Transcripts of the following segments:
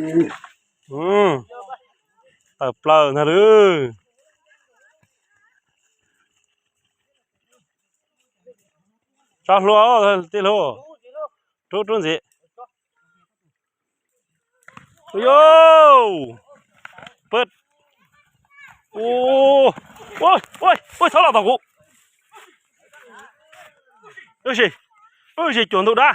ອືມ ເຕີບເປີນະເດີ ຊອບໂລ ຕິໂລ ທຸກໆຊິ ໂຢ ເປີດ ໂອ້ ໂອ້ຍ ໂອ້ຍ ໂອ້ຍ ເທົ່າລະຕາກູ ເອີຊິ ເອີຊິ ຈົນຕຸດາ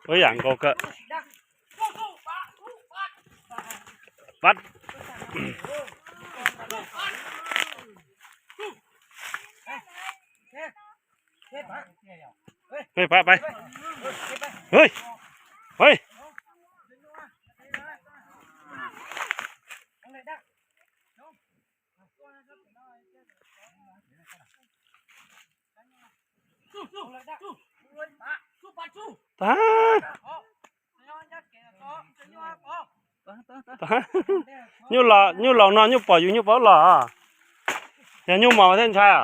ເອີ ຫຍັງກໍກະ ປັດ ເຮີ້ຍ ໄປ ໄປ ເຮີ້ຍ ເຮີ້ຍ ຕາຍ ຍູ່ຫຼໍ ຍູ່ຫຼອງນອນ ຍູ່ປໍຢູ່ ຍູ່ປໍຫຼໍ ຢ່າຍູ່ໝໍເສັ້ນໄຊອະ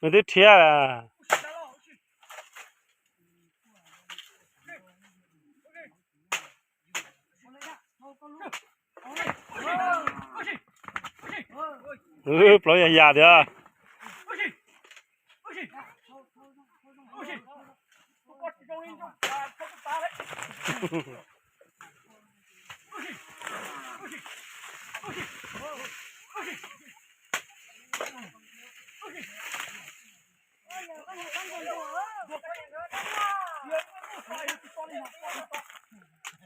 ມັນຕິດເທຍ ເອີ ປະຢັດຢ່າເດີ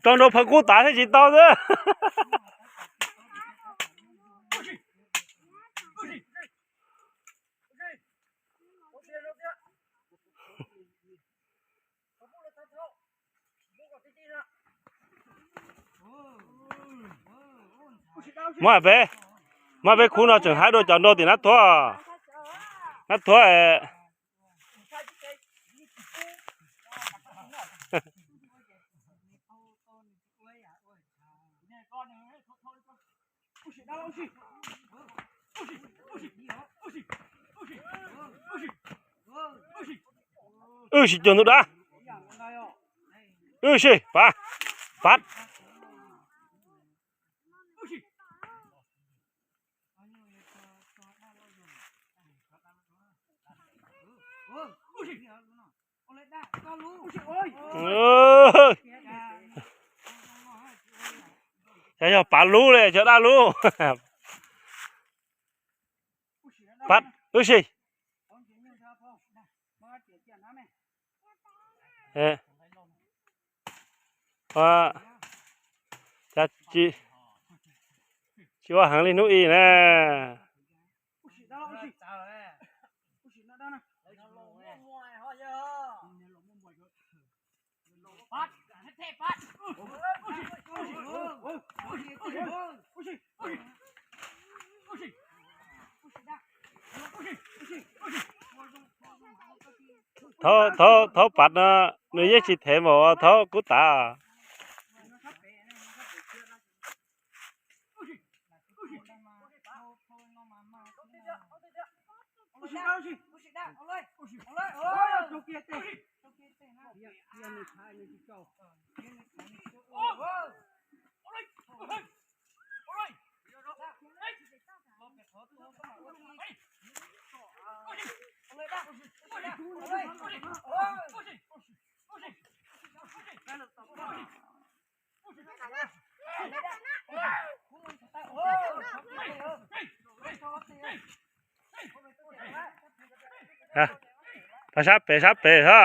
ຕ້ອງໂດນເພິ່ນກູຕາຍໃຫ້ຊິເຕົາເດີ. ມາເປ ມາເປ ຄູນອນຈຶ່ງຫາໂດນຈອນໂດນຕິນະໂທ ນະໂທເອ. ອື້ ຊິ ຈົນຕຸດາ ອື້ ຊິ ປາ ປັດ. ເອີ ຈະເອົາປານລູເລີຍ ຈະໄດ້ລູ. ປັດ ອື້ ຊິ ເອີ ວ່າ ຈັດຈິ ຊິວ່າຫັງລີນູອີນະ. ເທົາ ເທົາ ເທົາປັດນະ ໜຶ່ງເຈັດສິບແຖມບໍ່ ເທົາກູຕາ. ພາສາເປ ພາສາເປ ຮະ.